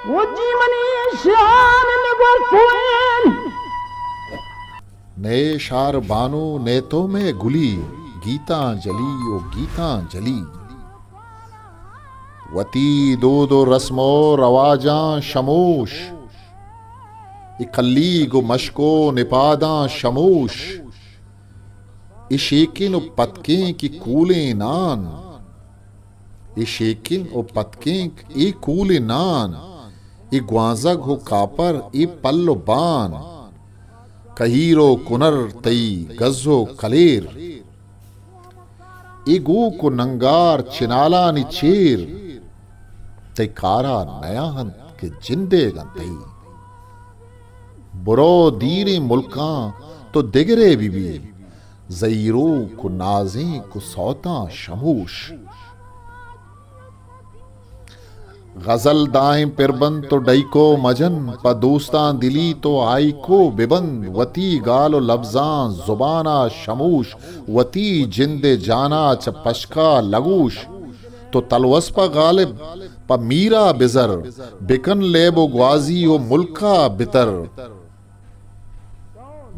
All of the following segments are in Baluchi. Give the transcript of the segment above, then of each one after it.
او جی منی شان نگور کوئن۔ نئے شہر بانو نئے تو مئے گلی، گیتاں جلی او گیتاں جلی۔ وتی دود و رسم و رواجاں شموش، اے کلیگ و مشک و نپاداں شموش۔ اے شیکن و پتکینک اے کولیں نان، اے شیکن و پتکینک اے کولیں نان، اے گوانزگ و کاپر اے پل و بان، کہیر و کنر تئی گز و کلیر، اے گوک و ننگار چنالانی چیر، تئی کارا نیاہنت کہ جندے گنتئی۔ برو دیریں ملکاں تو دگرے بہ بی، زہیروک و نازینک و سوتاں شموش۔ غزل دائم پر بنت و ڈیکو مجن، پہ دوستاں دلی تو ہائیکو ببند، وتی گال و لبزاں زبانا شموش، وتی جند ء جانا چہ پشکا لگوش۔ تو تلوس پہ غالب، پہ میرا بزر، بکن لیب و گوازی و ملکا بتر۔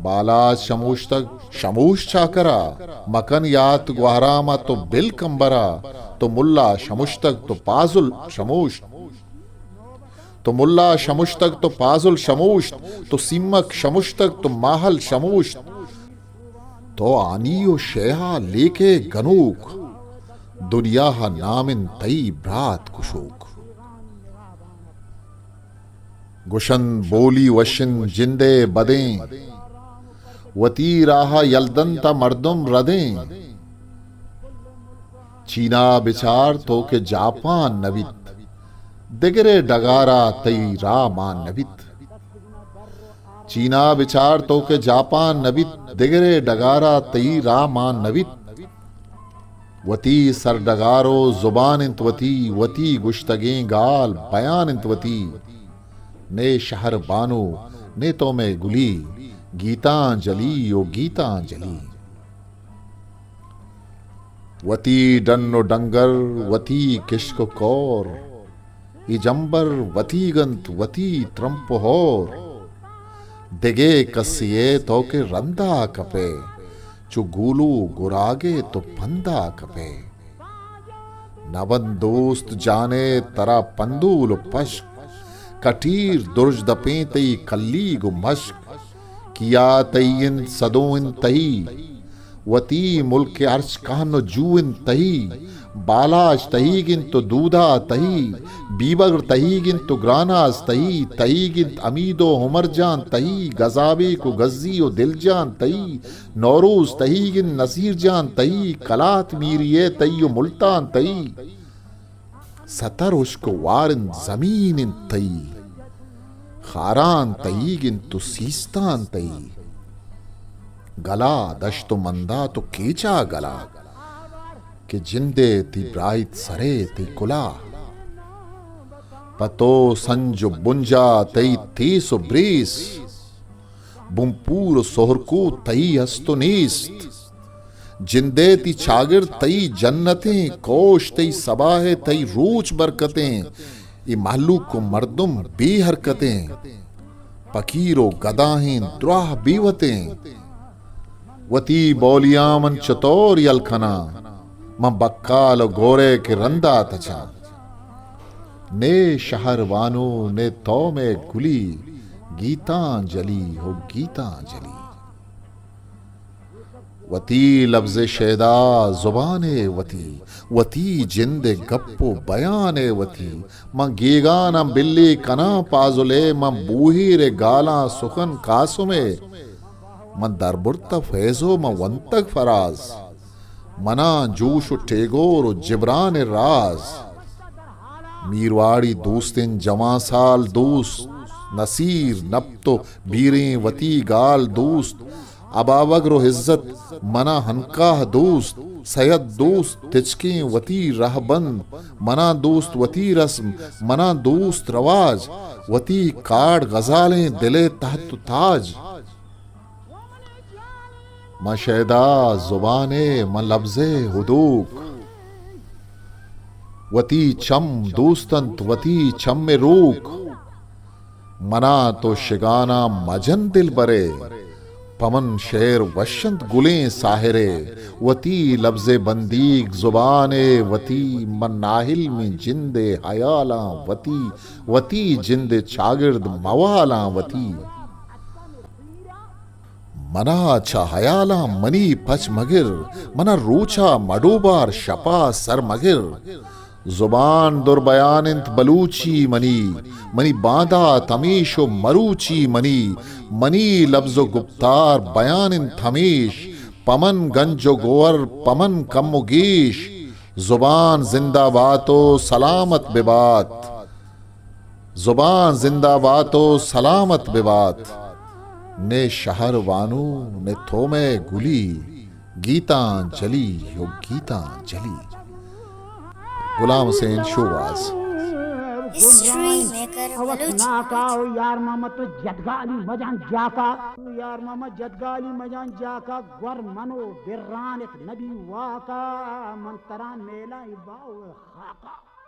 بالاچ شموشتگ شموش چاکرا، مکن یات گوہرام ء تو بل کمبرا، تو ملا شمشتگ تو پازل شموشت، تو ملا شمشتگ تو پازل شموشت، تو سیمک شمشتگ تو ماہل شموشت۔ تو آنی و شیہا لیکے گنوک، دنیا ء نام انت تئی برات کشوک۔ گشن بولی وشن جندے بدیں، وتی راہ یل دنت ء مردم ردیں۔ چینا بچار تو کہ جاپان نہ بیت، دگرے ڈگارا تئی راہ مان نہ بیت۔ چینا بچار تو کہ جاپان نہ بیت، دگرے ڈگارا تئی راہ مان نہ بیت۔ وتی سرڈگار و زبان انت وتی، وتی گشتگیں گال بیان انت وتی۔ نے شہر بانو، نے تو مئے گلی، گیتاں جلی و گیتاں جلی۔ وتی ڈن و ڈنگر، وتی کشک و کور، اے جمبر وتیگ انت وتی ترمپ و ہور۔ دگہ کسے ء تو کہ رندا کپئے، چو گولو گراگے تو پندا کپئے۔ نہ بنت دوست جانے ترا پندول و پشک، کٹیر درج دپیں تئی کلیگ و مشک۔ کیا تئی انت سدو انت تئی، وتی ملک ء ہرچ کہن و جو انت تئی، بالاچ تئیگ انت و دودا تئی، بیبگر تئیگ انت و گراناز تئی، تئیگ انت امید و عمر جان تئی، گزابیک و گزی و دل جان تئی، نوروز تئیگ انت نصیر جان تئی، کلات میری ء تئی و ملتان تئی۔ ستر ہشک و وار انت زمین انت تئی، خاران تئیگ انت و سیستان تئی۔ گلا دشت و مندات و کیچا گلا، کہ جندے تئی براہیت سرے تئی کلا۔ پہ تو سنج و بنجا تئی تیس و بریس، بنپور و سہرکو تئی ہست و نیست۔ جندے تئی چاگرد تئی جنتیں، کوش تئی سباہ ء تئی روچ برکتیں۔ اے مہلوک و مردم بے حرکتیں، پکیر و گداہیں دراہ بے وتیں۔ وتی بولیاں من چتور یل کناں، من بکال و گورے کہ رندا تچاں۔ نے شہر بانو نے تو مئے گلی، گیتاں جلی ہو گیتاں جلی۔ وتی لبز شیدا زبان ء وتی، وتی جند ء گپ و بیان ء وتی۔ من گیگاناں بلے کناں پازل ء، من بوہیر ء گالاں سخن قاسم ء۔ من دربرتہ فیض و من ونتگ فراز۔ منا جوش و ٹیگور و جبران ء راز۔ میرواڑی دوستیں جوان سال دوست، نصیر نپت و بیریں وتی گال دوست، ابابگر و عزت منا ہنکاہ دوست، سید دوست تچکیں وتی رہبند، منا دوست وتی رسم، منا دوست رواج، وتی کاڑ غزالیں دل ء تحت و تاج۔ من شیدا زبانے، من لبزے ہدوک۔ وتی چم دوست انت، وتی چم ء روک۔ منا تو شگاناں مجن دلبرے، پہ من شعر وش انت گلیں ساحرے۔ وتی لبز ءِ بندیگ زبان ءِ وتی، من ناہل مں جند ءِ ہیالاں وتی، وتی جند ءِ چاگرد موالاں وتی۔ منا چہ ہیالاں منی پچ مگر، منا روچا مڈوبار شپا سر مگر۔ زبان در بیان انت بلوچی منی، منی باندات ہمیش و مروچی منی، منی لبز و گپتار بیان انت ہمیش، پمن گنج و گوہر، پمن کم و گیش۔ زبان زندہ بات و سلامت ببات۔ زبان زندہ بات و سلامت ببات۔ نے شہر وانو، نے تو مئے گلی، گیتاں جلی و گیتاں جلی۔ غلام حسین شوہاز۔ History maker Balochi. یار محمد تو جدگالی مجان جاکا، یار محمد جدگالی مجان جاکا، گور منو برانت نبی واکا، من تران میلا باو خاکا۔